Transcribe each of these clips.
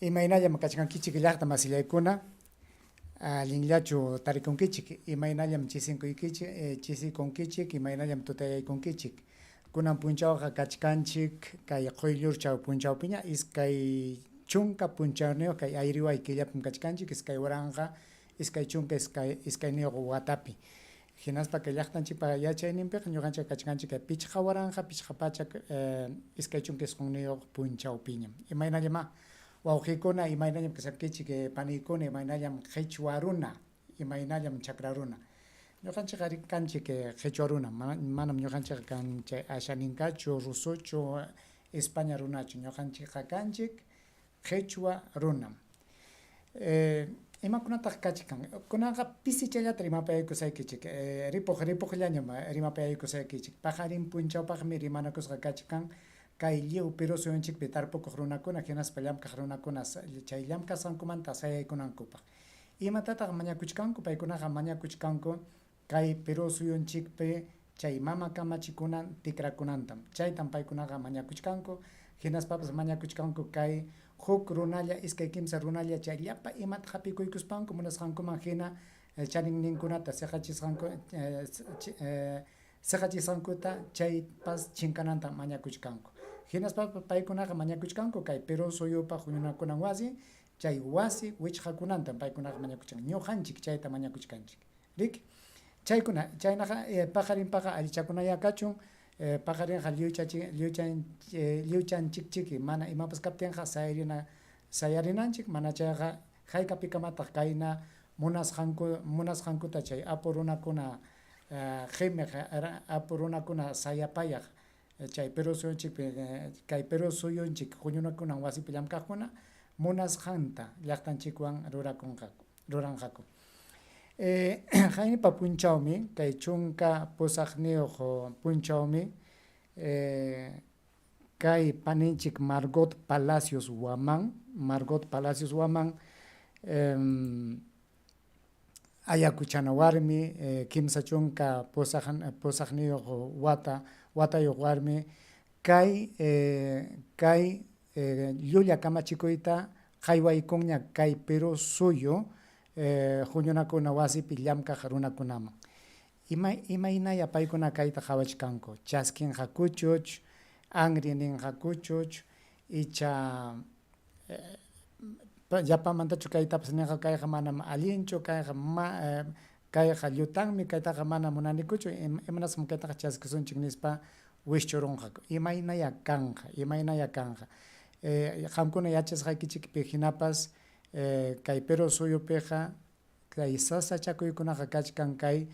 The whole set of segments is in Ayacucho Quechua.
Imaynallam kachkankichik llaqta masillaykuna, allinllachu tarikunkichik, imaynallam chisinkuykichik, chisikunkichik, imaynallam tutayaykunkichik. Kunan punchawqa kachkanchik kay quyllurchaw punchawpiña 20 punchawniyuq kay ayriway killapim kachkanchik 2022 watapi. Hinaspa kay llaqtanchikpa yachayninpiqa ñuqanchik kachkanchik kay 5529 punchawpiñam. Imaynallamá wawqiykuna, imaynallam kasqankichik paniykuna, imaynallam qhichwa runa, imaynallam chakra runa. Ñuqanchikqa kanchik qhichwa runa, manam ñuqanchikqa kanchik ashaninkachu, rusuchu, España runachu, ñuqanchikqa kanchik qhichwa runam. Imakunataq kachkan? Kunanqa pisichallata rimapayaykusaykichik, ripuq ripuqllañam rimapayaykusaykichik. Paqarin punchawpaqmi rimanakusqa kachkan kay lliw Perú suyunchikpi tarpukuq runakuna hinaspa llamkaq runakuna chay llamkasqankumanta sayaykunankupaq. Imatataq mañakuchkanku? Paykunaqa mañakuchkanku kay Perú suyunchikpi chay mama kamachikuna tikrakunantam. Chaytam paykunaqa mañakuchkanku, hinaspapas mañakuchkanku kay huk runalla, iskay kimsa runalla chay llapa imata hapikuykuspanku munasqankuman hina chaninninkunata siqachisqanku siqachisqankuta chaypas chinkanantam mañakuchkanku. Hinaspapas paykunaqa mañakuchkanku kay Perú suyupa huñunakunan wasi, chay wasi wichqakunantam paykunaqa mañakuchkanku. Ñuqanchik chayta mañakuchkanchik. Riki? Chaykuna, chaynaqa paqarinpaqa allichakunayá kachun, paqarinqa lliwchanchikchiki mana imapas kaptinqa sayarina sayarinanchik, mana chayqa haykapikamataq kayna munasqanku munasqankuta chay apu runakuna qimiq apu runakuna sayapayaq chay Perú suyunchikpi kay Perú suyunchik huñunakunan wasipi llamkaqkuna munasqanta llaqtanchikwan rurakunqaku ruranqaku. Qaynipa punchawmi kay 18 punchawmi kay paninchik Margot Palacios Huamán, Margot Palacios Huamán Ayacuchana warmi, 38 wata watayuq warmi kay kay llulla kamachikuyta qaywaykunña kay Perú suyu huñunakuna wasipi llamkaq runakunaman. Ima imaynaya paykuna kayta qawachkanku? Chaskinqakuchuch, anri ninqakuchuch, icha llapamantachu kaytapas ninqa kayqa manam allinchu, kayqa ma kayqa llutanmi, kaytaqa mana munanikuchu, imanasqam kaytaqa chaskisunchik nispa wischurunqaku. Imaynaya kanqa, imaynaya kanqa. Qamkuna yachasqaykichikpi hinapas kay Perú suyupiqa kay sasachakuykunaqa kachkan kay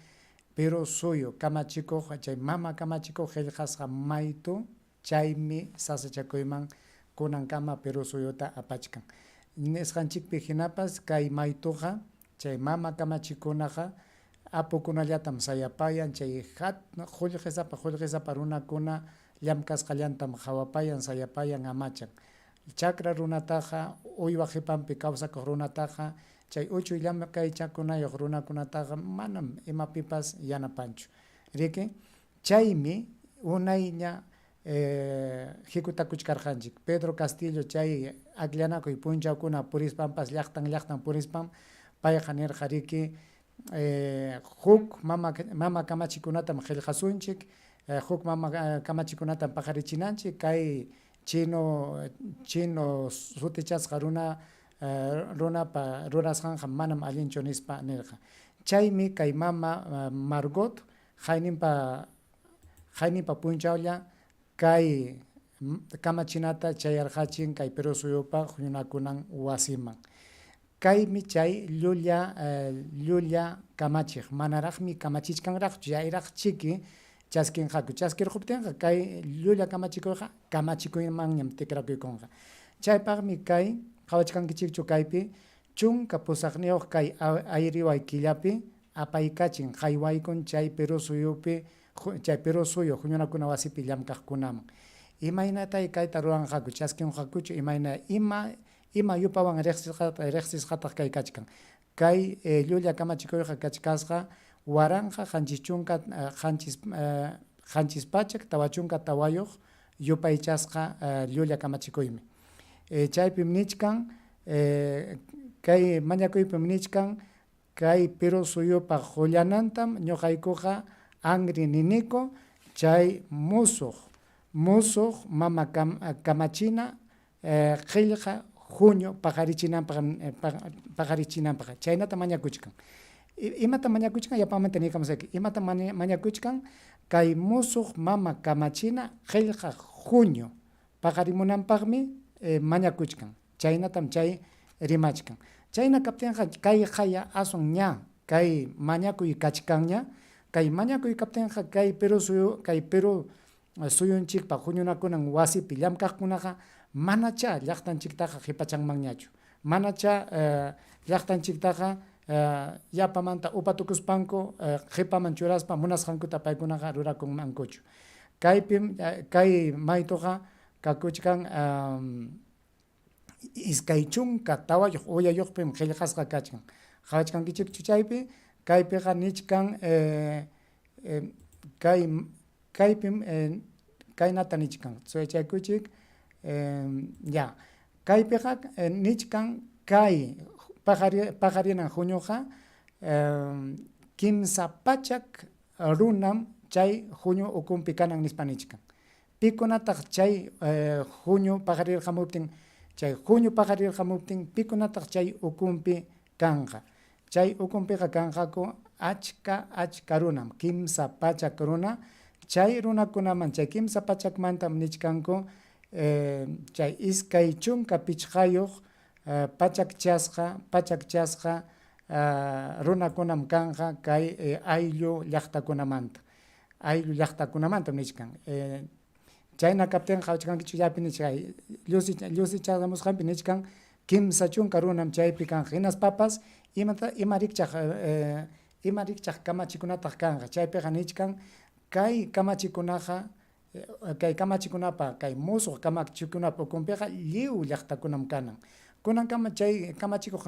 Perú suyu kamachikuq chay mama kamachikuq qillqasqa maytu chaymi sasachakuyman kunankama Perú suyuta apachkan. Nisqanchikpi hinapas kay maytuqa chay mama kamachikunaqa apukunallatam sayapayan, chay qullqisapa qullqisapa runakuna llamkasqallantam qawapayan, sayapayan, amachan. Chakra runataqa, uywa qipanpi kawsakuq runataqa, chay uchuy llamkaychakunayuq runakunataqa manam imapipas yanapanchu. Riki? Chaymi unayña hikutakuchkarqanchik. Pedro Castillo chay akllanakuy punchawkuna purispanpas llaqtan llaqtan purispan payqa nirqa riki huk mama mama kamachikunatam qillqasunchik, huk mama kamachikunatam paqarichinanchik kay chino chino sutichasqa runa runapa rurasqanqa manam allinchu nispa nirqa. Chaymi kay mama Margot qayninpa qayninpa punchawlla kay kamachinata chayarqachin kay Perú suyupa huñunakunan wasiman. Kaymi chay llulla llulla kamachiq, manaraqmi kamachichkanraqchu, chayraqchiki chaskinqaku. Chaskirquptinqa kay llulla kamachikuyqa kamachikuymanñam tikrakuykunqa. Chaypaqmi kay qawachkankichikchu kaypi 18 kay ayriway killapi apaykachin, qaywaykun chay Perú suyupi chay Perú suyu huñunakuna wasipi llamkaqkunaman. Imaynatay kayta ruranqaku, chaskinqakuchu, imayna ima ima yupawan riqsisqataq kay kachkan. Kay llulla kamachikuyqa kachkasqa 1774 yupaychasqa llulla kamachikuymi. Chaypim nichkan. Kay mañakuypim nichkan kay Perú suyupa qullanantam ñuqaykuqa anri niniku chay musuq musuq mama kamachina qillqa huñu paqarichinanpaq paqarichinanpaq chaynata mañakuchkan. Imatam mañakuchkan? Yapamanta niykamusayki. Imatam mañakuchkan? Kay musuq mama kamachina qillqa huñu paqarimunanpaqmi mañakuchkan. Chaynatam chay rimachkan. Chayna kaptinqa kay qaya aswan ña kay mañakuy kachkanña, kay mañakuy kaptinqa kay Perú suyu, kay Perú suyunchikpa huñunakunan wasipi llamkaqkunaqa manachá llaqtanchiktaqa qipachanmanñachu, manachá llaqtanchiktaqa yapamanta upatukuspanku qipaman churaspa munasqankuta paykunaqa rurakunmankuchu. Kaypim kay maytuqa kakuchkan 24 uyayuqpim qillqasqa kachkan. Qawachkankichikchu chaypi? Kaypiqa nichkan kay kaypim kaynata nichkan. Suyachaykuchik ya. Kaypiqa nichkan kay paqarinan huñuqa 300 runam chay huñu ukunpi kanan nispa nichkan. Pikunataq chay huñu paqarirqamuptin, chay huñu paqarirqamuptin, pikunataq chay ukunpi kanqa? Chay ukunpiqa kanqaku achka achka runam, 300 runa. Chay runakunaman, chay 300mantam nichkanku chay 25 pachakchasqa, pachakchasqa runakunam kanqa kay ayllu llaqtakunamanta. Ayllu llaqtakunamantam nichkan. Chayna kaptinqa qawachkankichu llapi nichkan, llusichamusqanpi nichkan 30 runam chaypi kanqa. Hinaspapas imata ima rikchaq ima rikchaq kamachikunataq kanqa. Chaypiqa nichkan kay kamachikunaqa kay kamachikunapa kay musuq kamachikunapa ukunpiqa lliw llaqtakunam kanan. Kunankama chay kamachikuq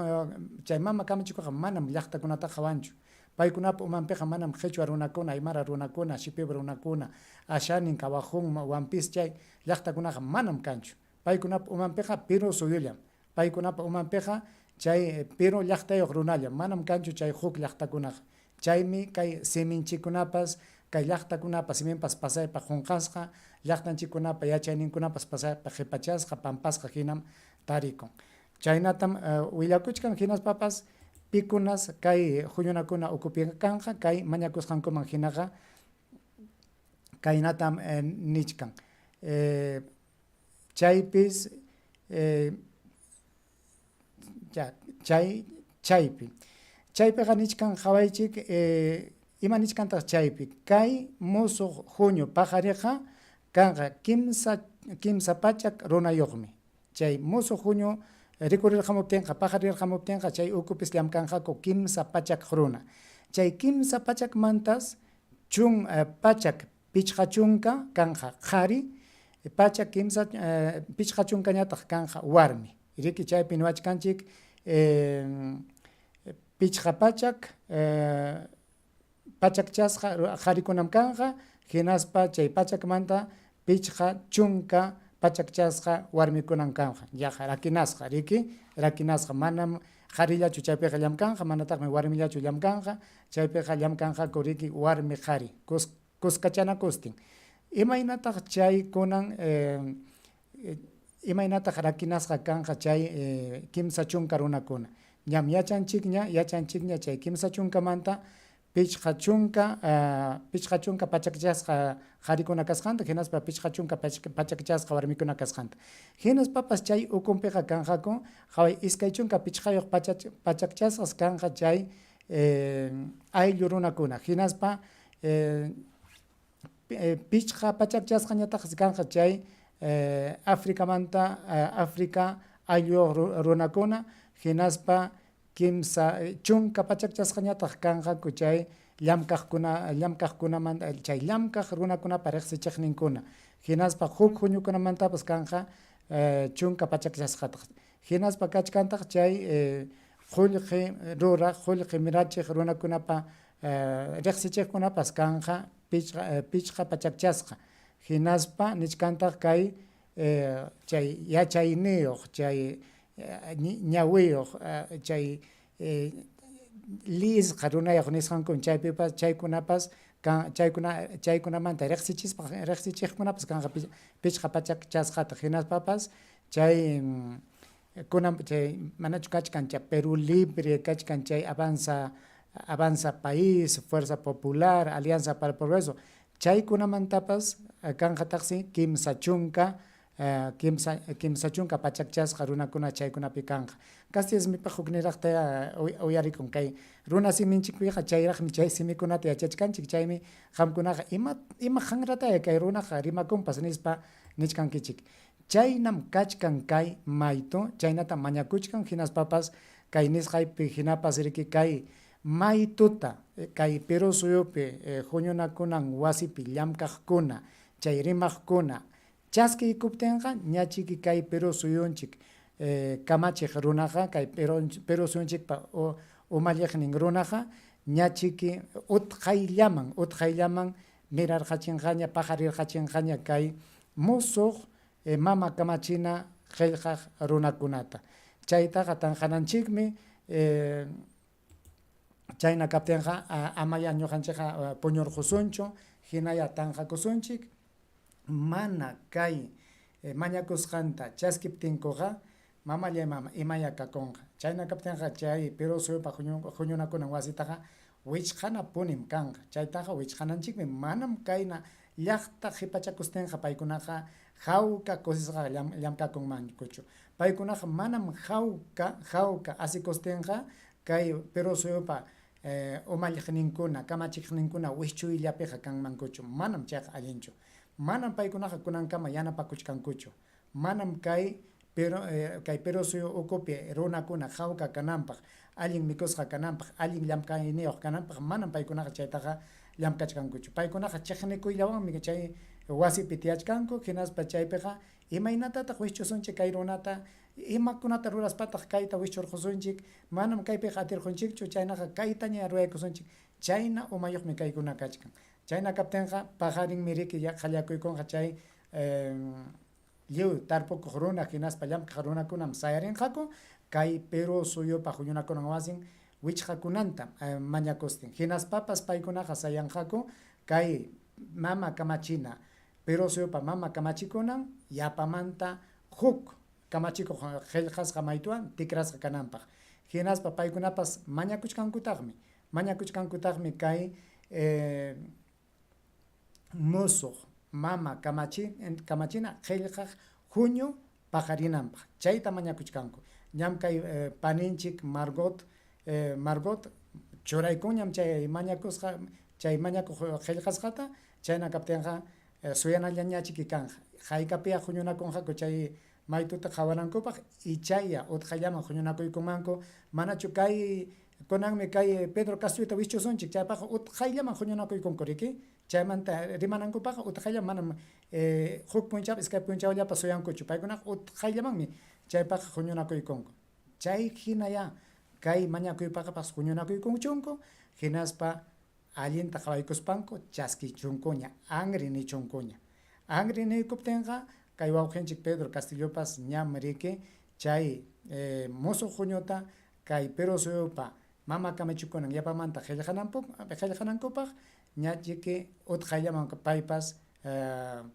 chay mama kamachikuqqa manam llaqtakunataqa qawanchu. Paykunapa umanpiqa manam qhichwa runakuna, aymara runakuna, shipiba runakuna, Ashanin, Kawajún, Wampis chay llaqtakunaqa manam kanchu. Paykunapa umanpiqa Perú suyullam. Paykunapa umanpiqa chay Perú llaqtayuq runallam, manam kanchu chay huk llaqtakunaqa. Chaymi kay siminchikkunapas, kay llaqtakunapa siminpas pasaypa qunqasqa, llaqtanchikkunapa yachayninkunapas pasaypa qipachasqa, pampasqa hinam tarikun. Chaynatam willakuchkan hinaspapas pikunas kay huñunakuna ukupi kanqa kay mañakusqankuman hinaqa kaynatam nichkan. Chaypis chay chaypi. Chaypiqa nichkan qawaychik ima nichkantaq chaypi kay musuq huñu paqariqa kanqa 300 runayuqmi. Chay musuq huñu rikurirqamuptinqa, paqarirqamuptinqa chay ukupis llamkanqaku 300 runa. Chay 300mantas chun 150 kanqa qhari, 103 50ñataq kanqa warmi. Riki chaypi niwachkanchik 500 pachakchasqa qharikunam kanqa, hinaspa chay pachakmanta 50 pachakchasqa warmikunam kanqa. Yaqa rakinasqa, riki rakinasqa, manam qharillachu chaypiqa llamkanqa, manataqmi warmillachu llamkanqa, chaypiqa llamkanqaku riki warmi qhari kuskachanakustin. Imaynataq chay kunan imaynataq rakinasqa kanqa chay 30 runakuna? Ñam yachanchikña, yachanchikña chay 30manta 50 pachakchasqa qharikuna kasqanta hinaspa 50 pachakchasqa warmikuna kasqanta. Hinaspapas chay ukunpiqa kanqaku qaway 25 pachakchasqas kanqa chay ayllu runakuna hinaspa 5 pachakchasqañataqsi kanqa chay Africamanta Africa ayllu runakuna hinaspa 30 pachakchasqañataq kanqaku chay llamkaqkuna llamkaqkunamanta chay llamkaq runakunapa riqsichiqninkuna hinaspa huk huñukunamantapas kanqa 10 pachakchasqataq hinaspa kachkantaq chay qullqi ruraq qullqi mirachiq runakunapa riqsichiqkunapas kanqa 5 pachakchasqa hinaspa nichkantaq kay chay yachayniyuq chay ñawiyuq chay liyisqa runayuq nisqankum chaypipas chaykunapas kan chaykuna chaykunamanta riqsichispa riqsichiqkunapas kanqa 500 chasqataq hinaspapas chay kunan chay manachu kachkan chay Perú Libre kachkan chay Avanza Avanza País, Fuerza Popular, Alianza para el Progreso chaykunamantapas kanqataqsi 30 30 pachakchasqa runakuna chaykunapi kanqa. Castilla simipaq hukniraqta uyarikun kay runa siminchikpiqa chayraqmi chay simikunata yachachkanchik chaymi qamkunaqa ima ima hanrataya kay runaqa rimakunpas nispa nichkankichik. Chaynam kachkan kay maytu, chaynatam mañakuchkan hinaspapas kay nisqaypi hinapas riki kay maytuta kay Perú suyupi huñunakunan wasipi llamkaqkuna chay rimaqkuna chaskiykuptinqa ñachiki kay Perú suyunchik kamachiq runaqa kay Perú suyunchikpa umalliqnin runaqa ñachiki utqayllaman utqayllaman mirarqachinqaña paqarirqachinqaña kay musuq mama kamachina qillqaq runakunata. Chaytaqa tanqananchikmi chayna kaptinqa amaya ñuqanchikqa puñurqusunchu hinaya tanqakusunchik mana kay mañakusqanta chaskiptinkuqa mamallay mama imaya kakunqa. Chayna kaptinqa chay Perú suyupa huñunakunan wasitaqa wichqanapunim kanqa. Chaytaqa wichqananchikmi manam kayna llaqta qipachakustinqa paykunaqa hawka kusisqa llamkakunmankuchu. Paykunaqa manam hawka hawka asikustinqa kay Perú suyupa umalliqninkuna kamachiqninkuna wischuyllapiqa kanmankuchu. Manam chayqa allinchu. Manam paykunaqa kunankama yanapakuchkankuchu. Manam kay Perú kay Perú suyu ukupi runakuna hawka kananpaq, allin mikusqa kananpaq, allin llamkayniyuq kananpaq manam paykunaqa chaytaqa llamkachkankuchu. Paykunaqa chiqnikuyllawanmi chay wasipi tiyachkanku hinaspa chaypiqa imaynatataq wischusunchik kay runata, imakunata ruraspataq kayta wischurqusunchik, manam kaypiqa atirqunchikchu chaynaqa kaytaña ruraykusunchik. Chayna umayuqmi kaykuna kachkan. Chayna kaptinqa paqarinmi riki qallakuykunqa chay lliw tarpukuq runa hinaspa llamkaq runakunam sayarinqaku kay Perú suyupa huñunakunan wasin wichqakunanta mañakustin. Hinaspapas paykunaqa sayanqaku kay mama kamachina Perú suyupa mama kamachikunan yapamanta huk kamachikuq qillqasqa maytuwan tikrasqa kananpaq. Hinaspa paykunapas mañakuchkankutaqmi, mañakuchkankutaqmi kay musuq mama kamachi kamachina qillqaq huñu paqarinanpaq. Chayta mañakuchkanku. Ñam kay paninchik Margot Margot churaykunñam chay mañakusqa chay mañakuq qillqasqata chayna kaptinqa suyanallañachiki kanqa. Haykapiya huñunakunqaku chay maytuta qawanankupaq ichaya utqayllaman huñunakuykunmanku manachu kay kunanmi kay Pedro Castilloyta wischusunchik chaypaqqa utqayllaman huñunakuykunku riki chaymanta rimanankupaqqa utqayllaman manam huk punchaw iskay punchawllapas suyankuchu paykunaqa utqayllamanmi chaypaqqa huñunakuykunku. Chay hinayá kay mañakuypaqpas huñunakuykunchunku hinaspa allinta qawaykuspanku chaskichunkuña anri nichunkuña. Anri niykuptinqa kay wawqinchik Pedro Castillopas ñam riki chay musuq huñuta kay Perú suyupa mama kamachikunan yapamanta qillqanankupaq ñachiki utqayllaman paypas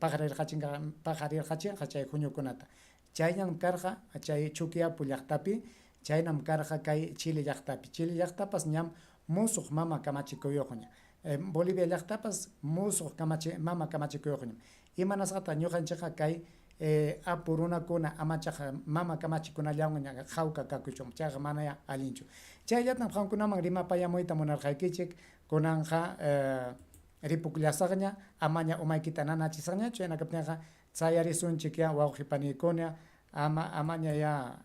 paqarirqachinqa chay huñukunata. Chaynam karqa chay Chuquiapu llaqtapi, chaynam karqa kay Chile llaqtapi. Chile llaqtapas ñam musuq mama kamachikuyuqña. Bolivia llaqtapas musuq kamachi mama kamachikuyuqñam. Imanasqataq ñuqanchikqa kay apu runakuna amachaq mama kamachikunallawanña hawka kakuchun, chayqa manaya allinchu. Chayllatam qamkunaman rimapayamuyta munarqaykichik, kunanqa ripukullasaqña, amaña umaykita nanachisaqñachu, chayna kaptinqa sayarisunchikyá wawqi paniykuna, ama amañayá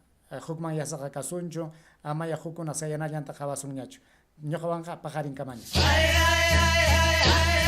hukmanyasqa kasunchu, amaya hukkuna sayanallanta qawasunñachu. Ñuqawanqa paqarinkamaña. Ay, ay, ay, ay, ay.